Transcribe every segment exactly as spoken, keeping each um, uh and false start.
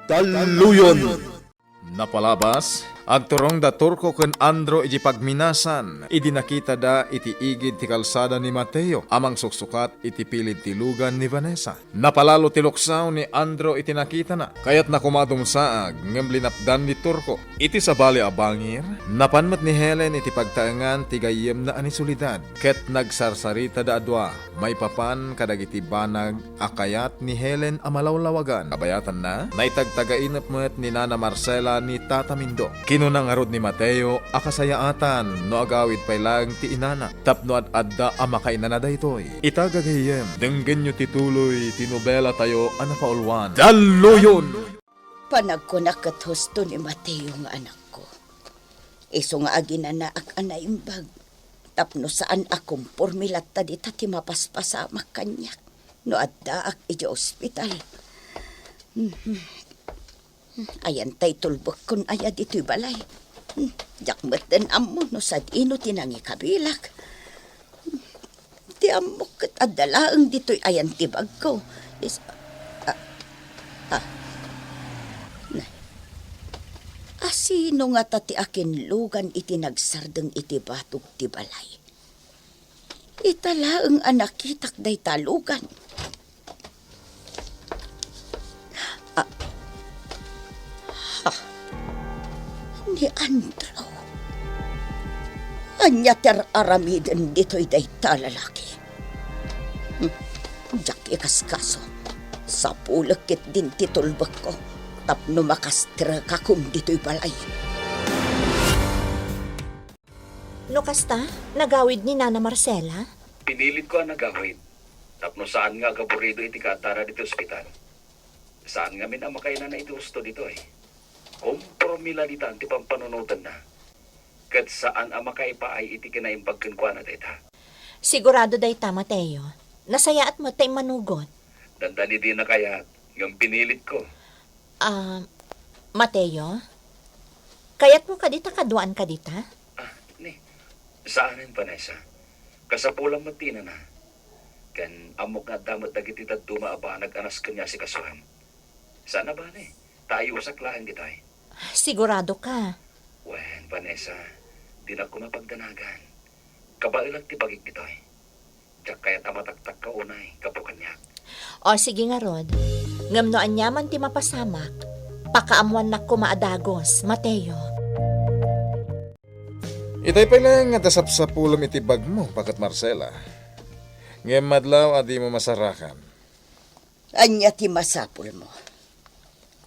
Talluyon. Napalabas, agturong da Turco ken Andro iti pagminasan idi nakitada iti igid ti kalsada ni Mateo a mangsuksukat iti pilid ti lugan ni Vanessa. Napalalo ti luksaw ni Andro iti nakitana. Kayatna koma a dumsaag, ngem linapdan ni Turco. Iti sabali a bangir, napan met ni Helen iti pagtaengan ti gayyemna a ni Soledad, ket nagsarsaritada a dua maipapan kadagiti banag a kayat ni Helen a malawlawagan. Kabayatanna, naitagtagainep met ni Nana Marcela ni Tata Mindo. Kinuna ngarud ni Mateo a kasayaatan no agawid pay laeng ti inana tapno ad-adda a makainana daytoy. Ita gagayyem, denggenyo ti tuloy ti nobelatayo a napauluan. Talluyon! Panagkunak ket husto ni Mateo nga anakko. Isu nga aginanaak a naimbag tapno saan a komporme latta dita ti mapaspasamak kaniak no addaak idiay ospital. Mhm. Ayan tay tulbekkon aya ditoy balay. Diak metten ammo no sadino ti nangikabilak. Ti ammok ket adda laeng ditoy ayan ti bagko. Is-, ah, ah. Nay. Asino ngata ti akinlugan iti nagsardeng iti batog ti balay? Ita laeng a nakitak dayta lugan. Ah. Ha. Ni Andrew. Ania ti ar-aramiden ditoy dayta lalaki? Hmm. Diak ikaskaso. Sapulek ketdin ti tulbekko tapno makastrekakom ditoy balay. No kasta, nagawid ni Nana Marcela? Pinilitko a nagawid tapno saan nga agaburido iti kaaddana ditoy ospital. Saan ngamin a makainana iti husto ditoy. Komporme la ditan ti pampanunotenna. Ket saan a makaipaay iti kinaimbag kenkuana dayta. Sigurado dayta, Mateo. Nasayaat met ta immanugot. Dandani dina kayat, ngem pinilitko. Ah, Mateo? Kayatmo kadi ta kaduaanka dita? Ah, ni, saanen, Vanessa. Kasapulam met ti inana. Ken ammok nga adda met dagiti dadduma a banag a nasken nga asikasuem. Saan a bale, ta ayusak laeng ditoy. Sigurado ka? Wen, Vanessa, dinak koma pagdanagan. Kabaelak ti bagik ditoy. Diak kayat a mataktakka unay gapu kaniak. O, sige ngarud. Ngem no aniaman ti mapasamak, pakaammoannak koma a dagus, Mateo. Itay pay laeng nga sapsapulem iti bagmo, Baket Marcela. Ngem madlaw a dimo masarakan. Ania ti masapulmo?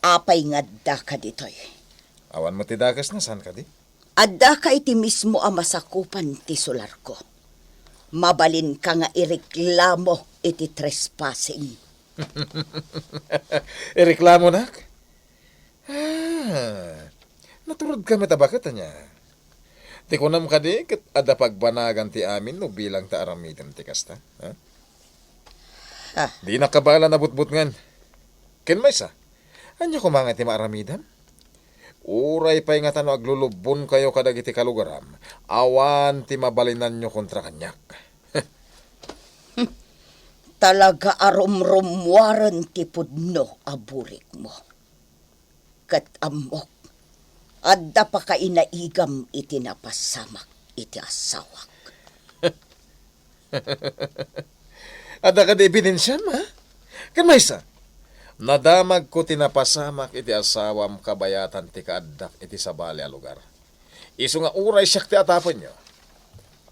Apay nga addaka ditoy? Awan met ti dakesna, saan kadi? Addaka iti mismo a masakupan ti sularko. Mabalinka nga ireklamo iti trespassing. Ireklamonak? Ah, naturodka met a baket, ania? Ti kunam kadi, ket adda pagbanagan ti amin no bilang ta aramidem ti kasta, ha? Ah. Dinak kabaelan a butbutngen. Ken maysa, ania koma nga ti maaramidem? Uray pay ngata no aglulubonkayo kadagiti kalugaram, awan ti mabalinanyo kontra kaniak. Talaga a rumrummuaren ti pudno a burikmo. Ket ammok, adda pakainaigam iti napasamak iti asawak. Adda kadi ebidensiam, ha? Ken maysa, nadamagko ti napasamak iti asawam kabayatan ti kaaddak iti sabali a lugar. Isu nga uray siak ti atapenyo,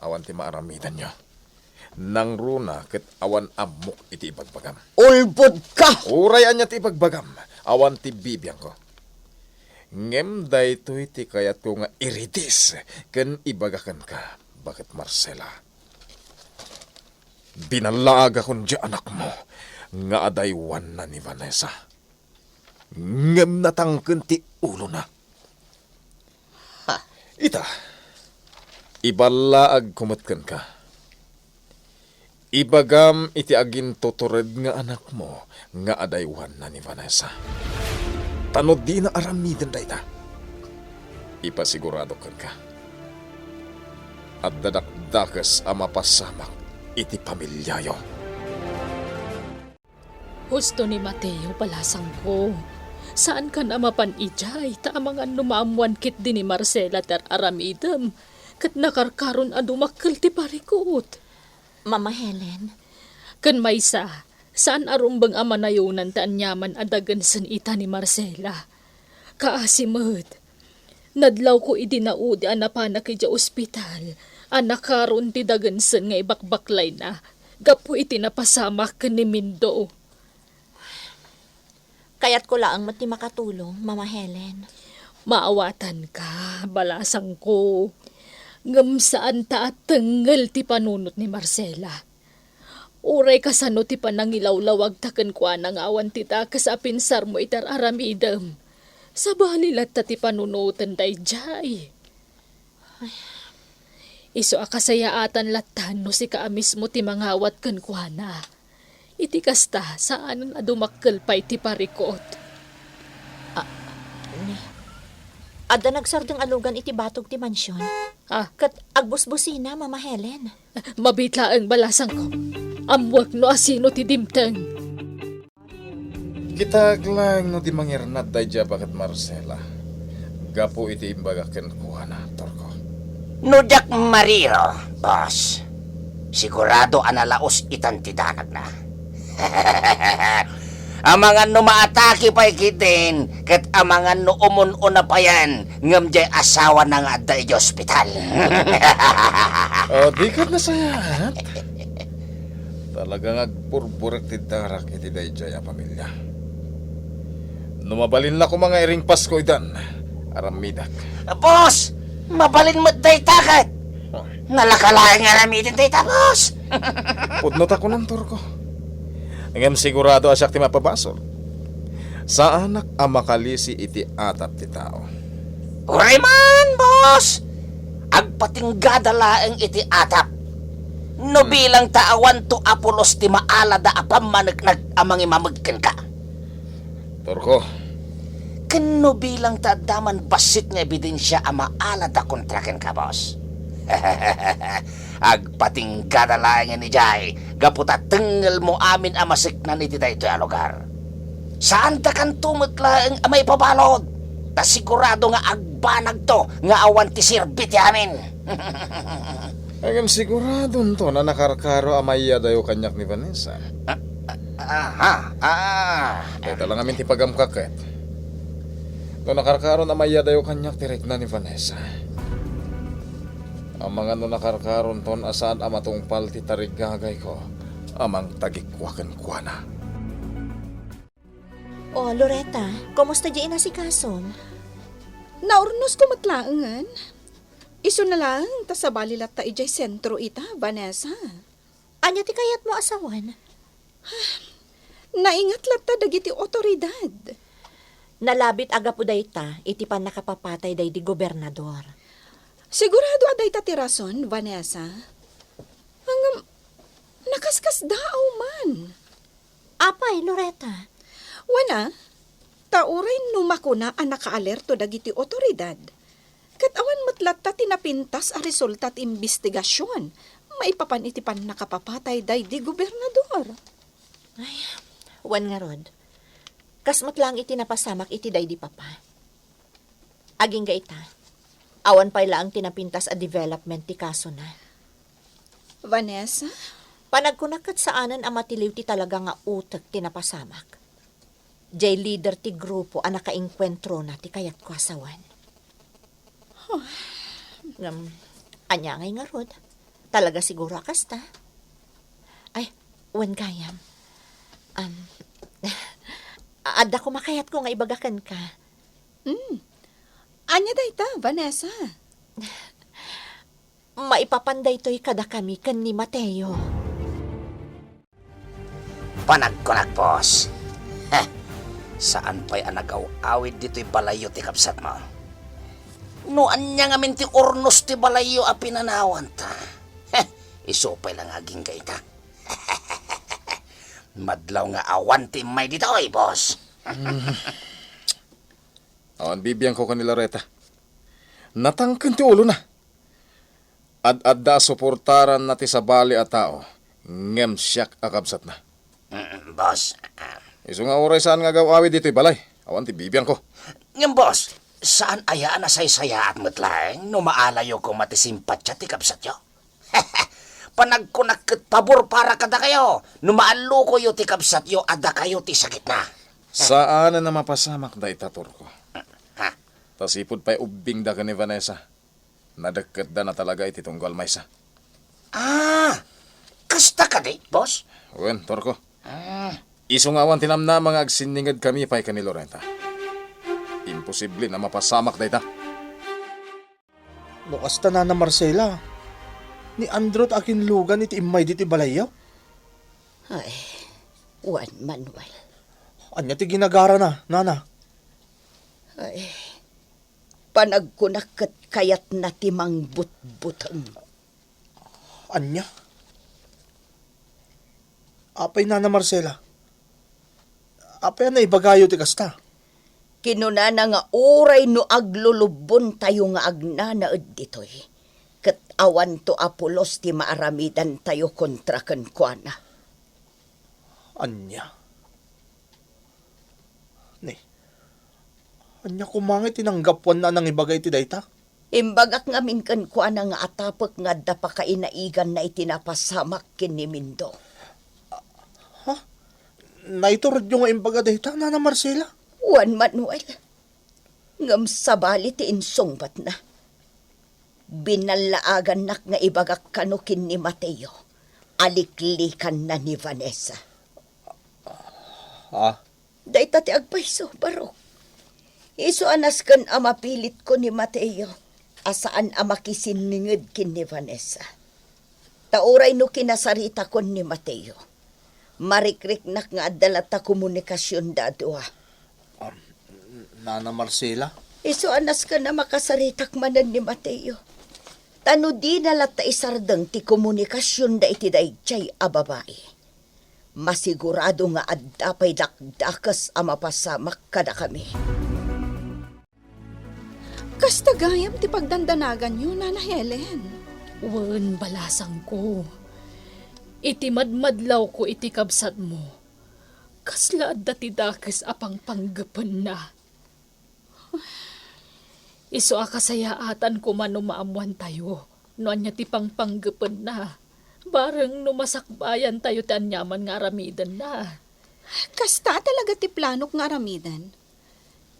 awan ti maaramidanyo. Nangruna ket awan ammok iti ibagbagam. Ulbodka! Uray ania ti ibagbagam, awan ti bibiangko. Ngem daytoy ti kayatko nga iridis ken ibaga kenka, Baket Marcela. Binallaagakon diay anakmo nga adaywanna ni Vanessa. Ngem natangken ti ulona. Ha. Ita, iballaagko met kenka. Ibagam iti agintutured nga anakmo nga adaywanna ni Vanessa. Ta no dina aramiden dayta, ipasiguradok kenka, adda dakdakes a mapasamak iti pamiliayo. Husto ni Mateo, palasangko. Saankan a mapan idiay, ta amangan no maammoan ketdi ni Marcela ti ar-aramidem, ket nakarkaron a dumakkel ti parikut. Mama Helen. Ken maysa, saan a rumbeng a manayonan ti aniaman a dagensen ita ni Marcela. Kaasi met, nadlawko idi naudi a napanak idiay ospital a nakaron ti dagensen nga ibakbaklayna gapu iti napasamak ken ni Mindo. Kayatko laeng met ti makatulong, Mama Helen. Maawatanka, balasangko. Ngem saanta a tengngel ti panunot ni Marcela. Uray kasano ti panangilawlawagta kenkuana nga awan ti dakes a pinsarmo iti ar-aramidem, sabali latta ti panunoten daydiay. Isu a kasayaatan latta no sika a mismo ti mangawat kenkuana. Iti kasta, saanen a dumakkel pay ti parikut. Ah, ni, adda nagsardeng a lugan iti batog ti mansion. Ah. Ket agbusbusina, Mama Helen. Mabiit laeng, balasangko. Ammoek no asino ti dimteng. Kitaek laeng no di mangirnad daydiay a baket Marcela gapu iti imbagak kenkuana, Torko. No diak mariro, boss, sigurado a nalaus itan ti danagna. Amangan no maatake pay ketdin, ket amangan no umun-una payen, ngem diay asawana nga adda idiay ospital. O, di ket nasayaat? Talaga nga agburburek ti darak iti daydiay a pamilia. No mabalinla koma nga iringpasko idan, aramidek. Boss! Mabalin met dayta ket! Oh. Nalaka laeng nga aramiden dayta, boss! Pudno ta kunan, Torko. Ngem sigurado a siak ti mapabasol. Saanak a makalisi iti atap ti tao. Uray man, boss! Agpatinggada laeng iti atap. No Hmm. bilang ta awanto a pulos ti maalada a pammaneknek a mangimameg kenka. Torko. Ken no bilang ta adda man bassit nga ebidensia a maalada kontra kenka, boss. Agpatinggada laengen idiay gapu ta tengngelmo amin a maseknan iti daytoy a lugar. Saandakanto met laeng a maipabalud, ta sigurado nga agbanagto nga awan ti serbi ti amin. Ngem siguradonto a nakarkaro a maiyadayo kaniak ni Vanessa. Ah, ah, ah. Dayta lang amin ti pagamkak ket. No nakarkaron a maiyadayo kaniak ti rikna ni Vanessa. Amangan no nakarkaronton a saan a matungpal ti tarigagayko a mangtagikua kenkuana. O, Loretta, kumusta diay inasikasom? Naurnosko met laengen. Isuna laeng ta sabali latta idiay sentro ita, Vanessa. Ania ti kayatmo a sawen? Naingat latta dagiti otoridad. Nalabit a gapu dayta iti pannakapapatay daydi gobernador. Sigurado a dayta ti rason, Vanessa. Ngem, nakaskasdaaw man. Apay, Loretta? Wen a, ta uray no makuna a nakaalerto dagiti otoridad, ket awan met latta ti napintas a resulta ti imbestigasion maipapan iti pannakapapatay daydi gobernador. Ay, wen ngarud, kas met laeng iti napasamak iti daydi papa. Agingga ita, awan pay laeng ti napintas a development ti kasona. Vanessa? Panagkunak ket saanen a matiliw ti talaga nga utek ti napasamak. Diay lider ti grupo a nakaengkuentrona ti kayatko a sawen. Huh. Ngem, ania ngay ngarud? Talaga siguro a kasta? Ay, wen gayam. Am, adda koma kayatko nga ibaga kenka. Hmm. Ania dayta, Vanessa? Maipapan daytoy kadakami ken ni Mateo. Panagkunak, boss. Heh, saan pay a nagaw-awid ditoy balayyo ti kabsatmo. No ania ngamin ti urnos ti balayyo a pinanawanta, heh, isu pay la nga agingga ita. Madlaw nga awan ti immay ditoy, boss. Awan bibiangko ken ni Loretta. Natangken ti ulona. Ad-adda a suportaranna ti sabali a tao, ngem siak a kabsatna. Mm, boss. Ah. Isu nga uray saan nga agaw-awid ditoy balay, Awan ti bibiangko. Ngem, boss, saan aya a nasaysayaat met laeng no maalayo koma ti simpatia ti kabsatyo? Panagkunak ket pabor para kadakayo no maallukoyo ti kabsatyo a dakayo ti sakitna. Saan a mapasamak dayta, Turko. Ha? Ta sipud pay ubbingda ken ni Vanessa, nadekketdana talaga iti tunggal maysa. Ah, kasta kadi, boss? Wen, Turko. Ah. Isu nga awan ti namnama nga agsinningedkami pay ken ni Loretta. Imposible a mapasamak dayta. No kasta, Nana Marcela, ni Andrew ti akinlugan iti immay ditoy balayyo? Ay, Juan Manuel. Ania ti ginagarana, Nana? Ay, panagkunak ket kayatna ti mangbutbuteng. Ania? Apay, Nana Marcela? Apay a naibagayo ti kasta? Kinunana nga uray no aglulubbontayo nga agnanaed ditoy, ket awanto a pulos ti maaramidantayo kontra kenkuana. Ania? Ni, ania koma nga iti nanggapuanna a nangibaga iti dayta? Imbagak ngamin kenkuana nga atapek nga adda pakainaiganna iti napasamak ken ni Mindo. Ha? Naiturudyo nga imbaga dayta, Nana Marcela? Juan Manuel, ngem sabali ti insungbatna. Binallaagannak nga ibagak kano ken ni Mateo a liklikanna ni Vanessa. Ah? Dayta ti agpayso, Barok. Isu a nasken a mapilitko ni Mateo a saan a makisinninged ken ni Vanessa. Ta uray no kinasaritakon ni Mateo, marikriknak nga adda latta komunikasionda a dua. Um, Nana Marcela? Isu a nasken a makasaritak manen ni Mateo. Ta no dina latta isardeng ti komunikasionda iti daydiay a babai, masigurado nga adda pay dakdakes a mapasamak kadakami. Kasta gayam ti pagdandanaganyo, Nana Helen. Wen, balasangko. Iti madmadlawko iti kabsatmo, kasla adda ti dakes a pangpanggepenna. Isu a kasayaatan koma no maammoantayo no ania ti pangpanggepenna, bareng no masakbayantayo ti aniaman nga aramidenna. Kasta a talaga ti planok nga aramiden.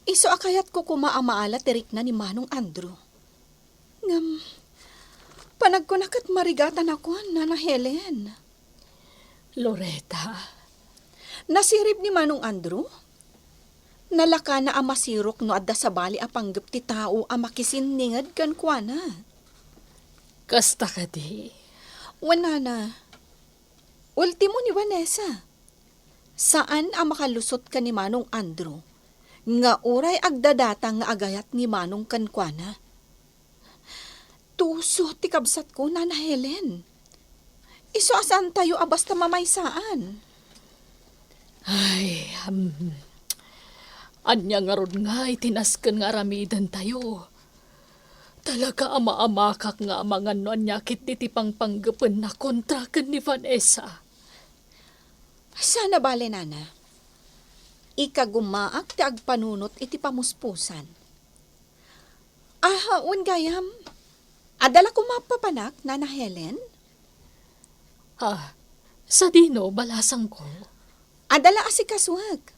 Isu a kayatko koma a maala ti rikna ni Manong Andrew. Ngem, panagkuna ket marigatanakon, Nana Helen. Loretta. Nasirib ni Manong Andrew? Nalakana a masirok no adda sabali a panggep ti tao a makisinninged kenkuana. Kasta kadi? Wen, Nana. Ultimo ni Vanessa. Saan a makalusot ken ni Manong Andrew nga uray agdadata nga agayat ni Manong kenkuana. Tuso ti kabsatko, Nana Helen. Isu a saantayo a basta mamaysaan. Ay, um, ania ngarud nga iti nasken nga aramidentayo? Talaga a maamakak nga amangan no ania ketdi ti pangpanggepenna kontra ken ni Vanessa. Saan a bale, Nana. Ikagumaak ti agpanunot iti pamuspusan. Aha, wen gayam. Adda la koma papanak, Nana Helen? Ah, sadino, balasangko? Adda la asikasuek.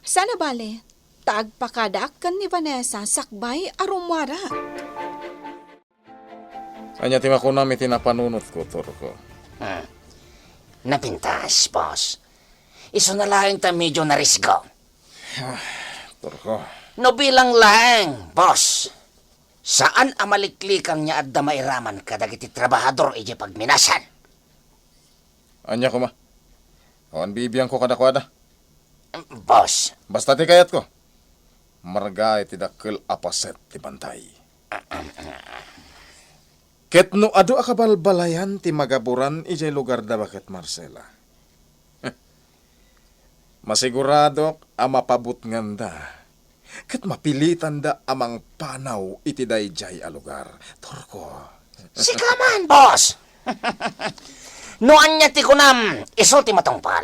Saan a bale, ta agpakadaak ken ni Vanessa sakbay a rummuara. Ania ti makunam iti napanunotko, Turko? Hmm. Napintas, boss. Isuna laeng ta medyo narisgo. Ah, Turko. No bilang laeng, boss, saan a maliklikan nga adda mairaman kadagiti trabahador idiay pagminasan. Ania koma? Awan bibiangko kadakuada. Boss. Basta ti kayatko, marga iti dakkel a paset ti bantay. Ket no adu a kabalbalayan ti magaburan idiay lugarda baket Marcela, masiguradok a mapabutnganda ket mapilitanda a mangpanaw iti daydiay a lugar. Turko. Sika man, boss! No ania ti kunam, isu ti matungpal.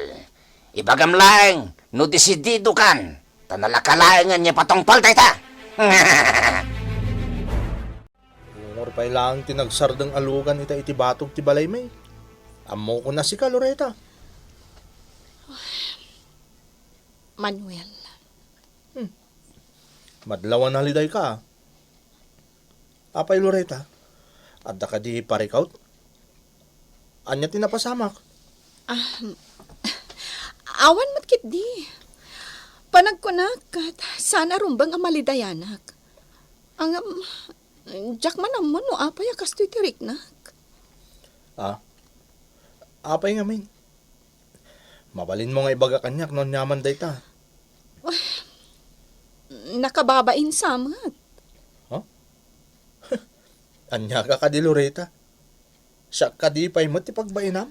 Ibagam laeng no desididokan Ta nalaka laengen nga ipatungpal dayta. Ungor pay laeng ti nagsardeng a lugan ita iti batog ti balaymi. Ammokon a sika, Loreta. Manuel. Hmm. Madlaw a nalidayka. Apay, Loreta? Adda kadi parikut? Ania ti napasamak? Ah, awan met ketdi. Panagkunak, ket saan a rumbeng a malidayanak. Ngem, diak man ammo no apay a kastoy ti riknak. Ah? Apay ngamin? Mabalinmo nga ibaga kaniak no aniaman dayta. Nakababain sa met. Ha? Ania ka kadi, Loreta? Siak kadi pay met ti pagbainam?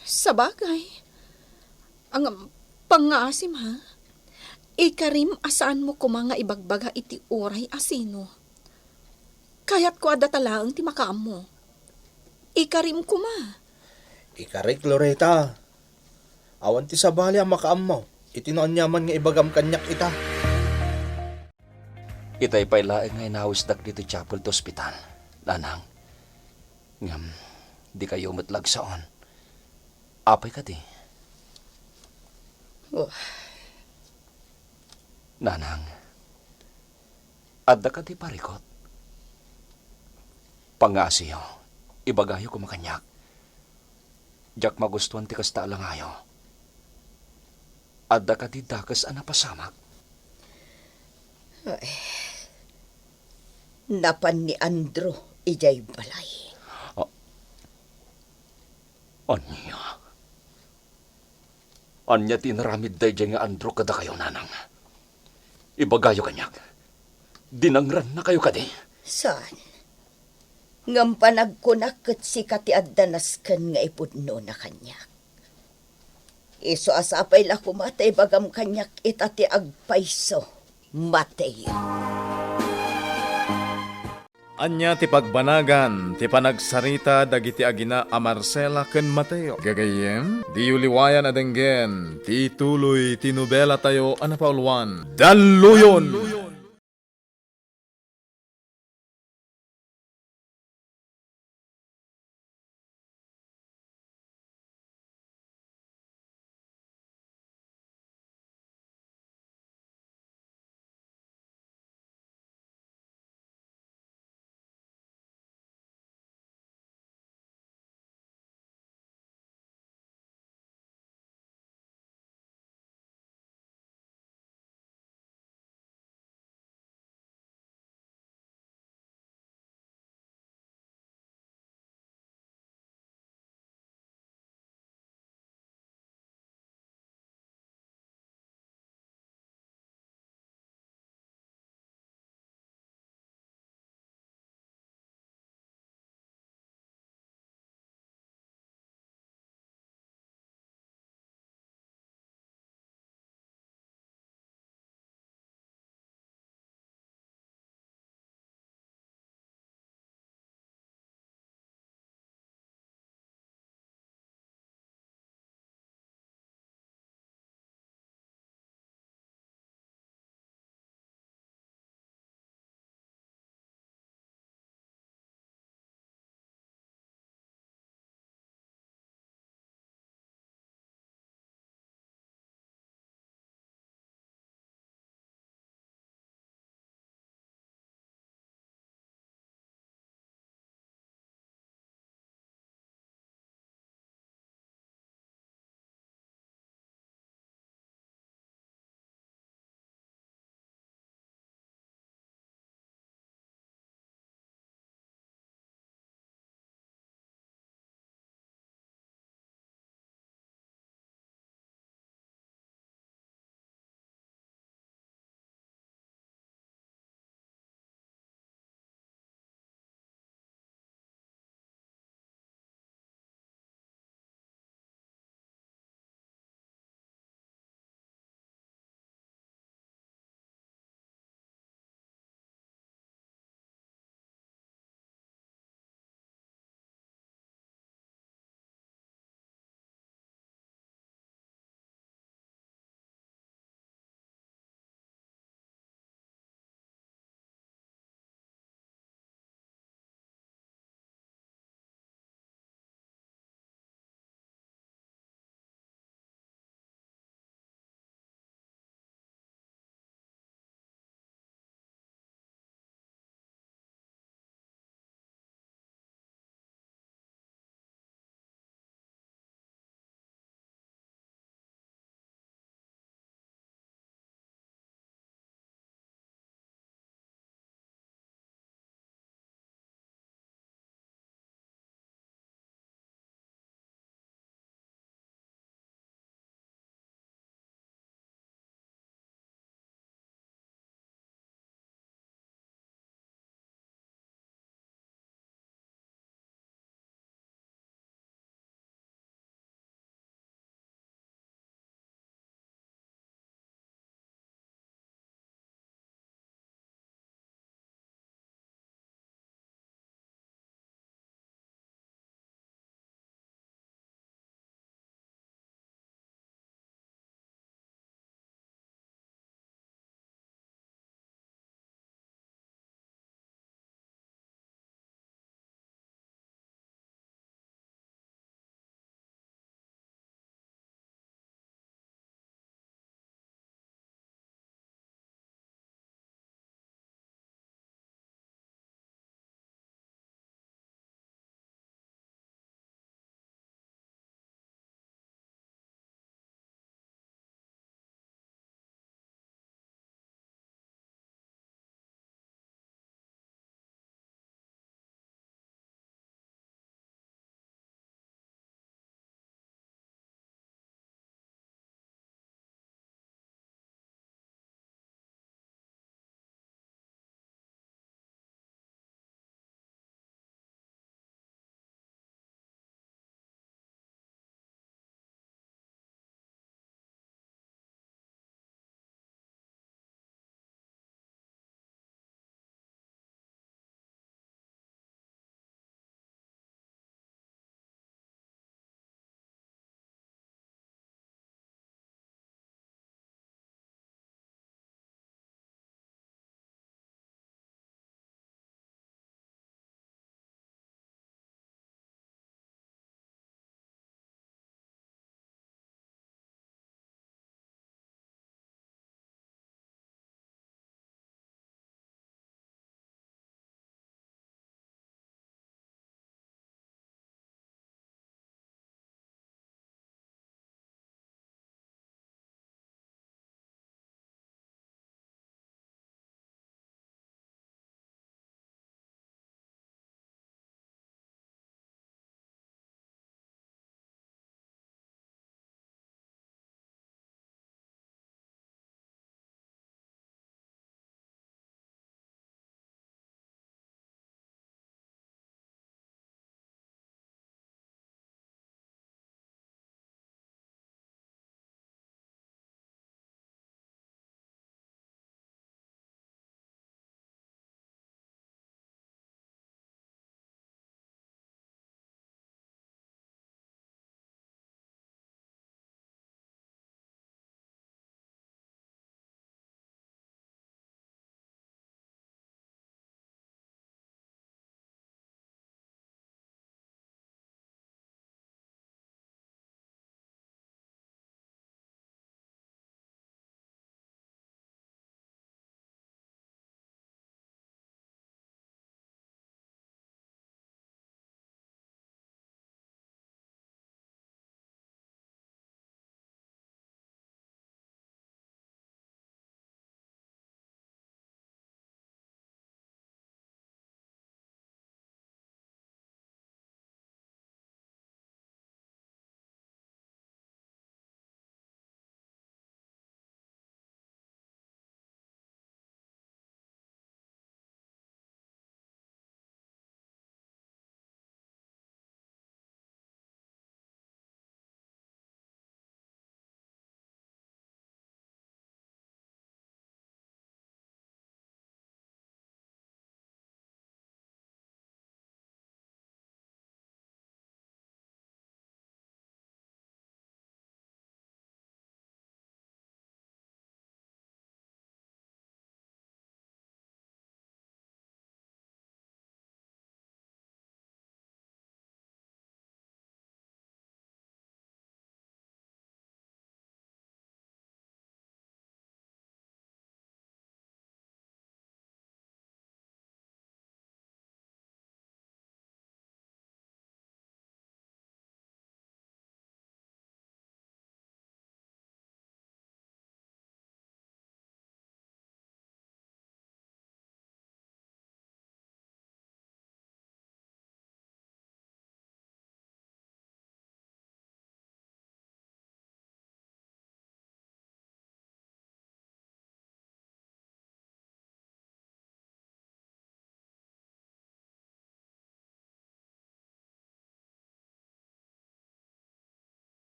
Sabagay. Ngem, pangngaasim, ha? Ikarim a saanmo koma nga ibagbaga iti uray a sino. Kayatko a data laeng ti makaammo. Ikarim koma. Ikarik, Loreta. Awan ti sabali a makaammo iti no aniaman nga ibagam kaniak ita. Itay pay laeng nga inawisdak ditoy chapel ti ospital, Nanang. Ngem, dikayo met lagsaon. Apay kadi? Oh. Nanang, adda kadi parikut? Pangngaasim, ibagayo koma kaniak. Diak magustuan ti kasta a langayo. Adda kadi dakes a napasamak? Ay, napan ni Andrew idiay balay. Ah, ania? Ania ti inaramid daydiay nga Andrew kadakayo, Nanang? Ibagayo kaniak. Dinangrannakayo kadi? Saan? Ngem panagkunak ket sika ti adda nasken nga ipudnona kaniak. Isu a sapay la koma ta ibagam kaniak ita ti agpayso, Mateo. Ania ti pagbanagan ti panagsarita dagiti agina a Marcela ken Mateo? Gagayyem, diyo liwayan a denggen ti tuloy ti nobelatayo a napauluan, Dalluyon!